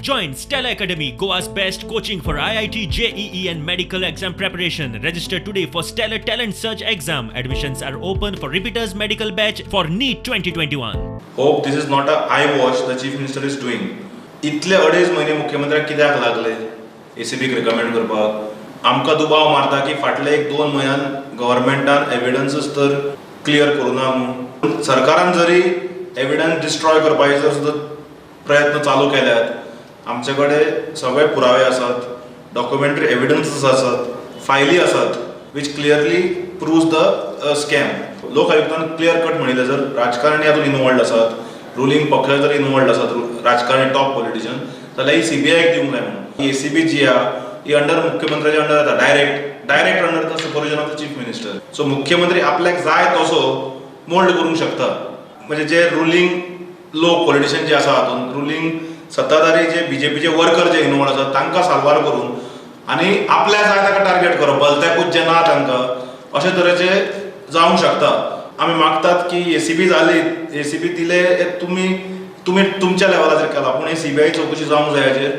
Join Stellar Academy, Goa's best coaching for IIT, JEE, and medical exam preparation. Register today for Stellar Talent Search exam. Admissions are open for repeaters medical batch for NEET 2021. Hope this is not a eyewash the Chief Minister is doing. इतले अडेज म्हयने मुख्यमंत्र्याक कित्याक लागले एसीबीक recommend करपाक? आमकां दुबाव मारता की फाटले एक दोन म्हयन्यान गव्हर्मेंटान एविडन्सूच तर क्लियर करूं ना म्हूण. सरकारान जरी एविडन्स डिस्ट्रॉय करपाचे जर सुद्दां प्रयत्न चालू केल्यात, आमचे कडेन सगळे पुरावे आसात, डॉक्युमेंटरी एविडन्सीस आसात, फायली आसात, which clearly proves the scam. लोक आयुक्तान क्लियर कट म्हणिल्लें, जर राजकारणी हातूंत इनवॉल्ड आसात, रुलींग पक्ष जर इनवॉल्ड आसात, राजकारणी, टॉप पॉलिटिशियन, जाल्यार ही सीबीआयक दिवंक जाय म्हणून. एसीबी जी आहा ही अंडर मुख्यमंत्र्याच्या अंडर येता, direct under the supervision of the Chief Minister. So मुख्यमंत्री आपल्याक जाय तसो मोल्ड करूंक शकता. म्हणजे जे रुलींग लोक, पॉलिटिशियन जे आसा, हातूंत रुलींग सत्ताधारी जे बीजेपीचे वर्कर जे इनवॉल्ड आसात, तांकां साल्वार करून आनी आपल्या जाय ताका टार्गेट करप, भलत्याकूच जे ना तांकां, अशे तरेचे जावंक शकता. आमी मागतात की एसीबी जाली, एसीबी दिले, हे तुमी तुमी तुमच्या लेवलाचेर केला, पूण हे सीबीआय चवकशी जावंक जाय हाचेर.